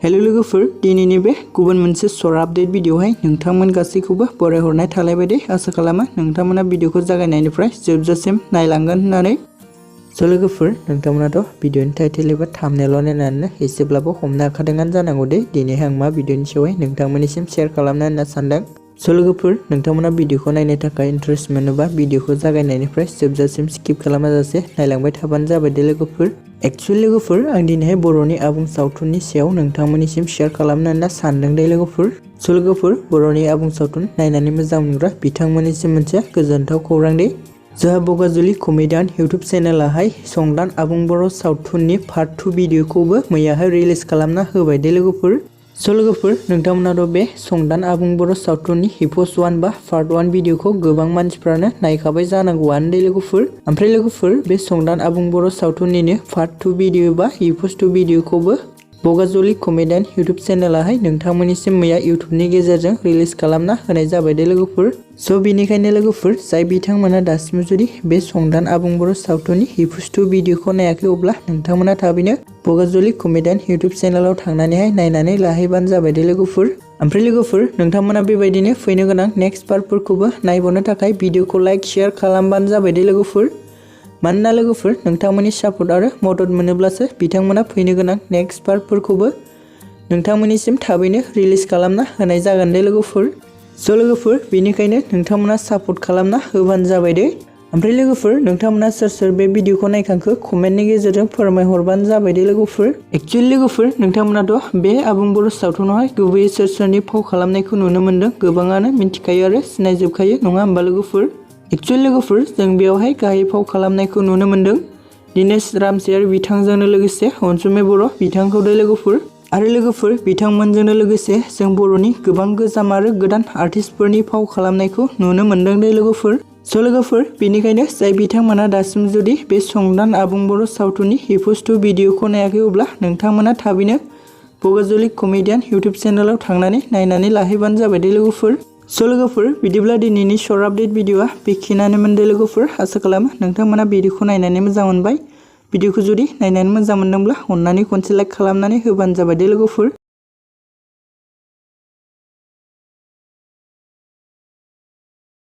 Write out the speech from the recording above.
hello लोगोफोर दिनैनि बे गुबुन मोनसे शर्ट आपडेट भिडिअहाय नोंथांमोन गासैखौबो बरायहरनाय थालायबाय दे आसा खालामो नोंथांमोना भिडिअखौ जागायनायनिफ्राय जोबजासिम नायलांगोन होननानै लोगोफोर नोंथांमोनाथ' भिडिअनि टाइटेल एबा थाम्बनेल नायनानै एसेब्लाबो हमनो हाखादोंआनो जानांगौ दे दिनै आं मा भिडिअनि सायावहाय नोंथांमोननिसिम शेयार खालामनो होनना सानदों लोगोफोर नोंथांमोना भिडिअखौ नायनो थाखाय इन्टारेस्ट मोनोबा भिडिअखौ जागायनायनिफ्राय जोबजासिम स्किप खालामाजासे नायलांबाय थाबानो जाबाय दे लोगोफोर एक्चुअली लोगोफोर आं दिनैहाय बर'नि आबुं सावथुननि सायाव नोंथांमोननिसिम शेयार खालामनो होनना सानदों दे लोगोफोर लोगोफोर बर'नि आबुं सावथुन नायनानै मोजां मोनग्रा बिथांमोननिसिम मोनसे गोजोनथाव खौरां दे जोंहा बगाजुलि कमेडियान इउटुब चेनेलाहाय संदान आबुं बर' सावथुननि पार्ट 2 भिडिअखौबो मैयाहाय रिलिज खालामना होबाय दे लोगोफोर लोगोफोर नोंथांमोनाथ' बे संदान आबुं बर' सावथुननि एपिसोड 1 बा पार्ट 1 भिडिअखौ गोबां मानसिफ्रानो नायखाबाय जानांगौआनो दे लोगोफोर ओमफ्राय लोगोफोर बे संदान आबुं बर' सावथुननिनो पार्ट 2 भिडिअ बा एपिसोड 2 भिडिअखौबो बगाजुलि कमेडियान इउटुब चेनेलाहाय नोंथांमोननिसिम मैया इउटुबनि गेजेरजों रिलिज खालामना होनाय जाबाय दे लोगोफोर बेनिखायनो लोगोफोर जाय बिथांमोना दासिम जुदि बे संदान आबुं बर' सावथुननि एपिसोड 2 भिडिअखौ नायाखै अब्ला नोंथांमोना थाबैनो बगाजुलि कमेडियान इउटुब चेनेलाव थांनानैहाय नायनानै लाहैबानो जाबाय दे लोगोफोर ओमफ्राय लोगोफोर नोंथांमोना बेबायदिनो फैनो गोनां नेक्स्ट पार्टफोरखौबो नायबावनो थाखाय भिडिअखौ लाइक शेयार खालामबानो जाबाय दे लोगोफोर मानोना लोगोफोर नोंथांमोननि सापर्ट आरो मदद मोनोब्लासो बिथांमोना फैनो गोनां नेक्स्ट पार्टफोरखौबो नोंथांमोननिसिम थाबैनो रिलिज खालामना होनाय जागोन दे लोगोफोर लोगोफोर बेनिखायनो नोंथांमोना सापर्ट खालामना होबानो जाबाय दे ओमफ्राय लोगोफोर नोंथांमोना सोर सोर बे भिडिअखौ नायखांखो कमेन्टनि गेजेरजों फोरमायहरबानो जाबाय दे लोगोफोर एक्चुअली लोगोफोर नोंथांमोनाथ' बे आबुं बर' सावथुनावहाय गुबैयै सोर सोरनि फाव खालामनायखौ नुनो मोन्दों गोबाङानो मिन्थिखायो आरो सिनायजोबखायो नङा होमबा लोगोफोर एक्चुअली लोगोफोर जों बेयावहाय गाहाय फाव खालामनायखौ नुनो मोन्दों दिनेश रामसियार बिथांजोंनो लोगोसे अनसुमै बर' बिथांखौ दे लोगोफोर आरो लोगोफोर बिथांमोनजोंनो लोगोसे जों बर'नि गोबां गोजाम आरो गोदान आर्टिस्टफोरनि फाव खालामनायखौ नुनो मोन्दों दे लोगोफोर लोगोफोर बेनिखायनो जाय बिथांमोना दासिम जुदि बे संदान आबुं बर' सावथुननि एपिसोड 2 भिडिअखौ नायाखै अब्ला नोंथांमोना थाबैनो बगाजुलि कमेडियान इउटुब चेनेलाव थांनानै नायनानै लाहैबानो जाबाय दे लोगोफोर लोगोफोर बिदिब्ला दिनैनि शर्ट आपडेट भिडिअआ बेखिनियानोमोन दे लोगोफोर आसा खालामो नोंथांमोना भिडिअखौ नायनानै मोजां मोनबाय भिडिअखौ जुदि नायनानै मोजां मोनदोंब्ला अननानै खनसे लाइक खालामनानै होबानो जाबाय दे लोगोफोर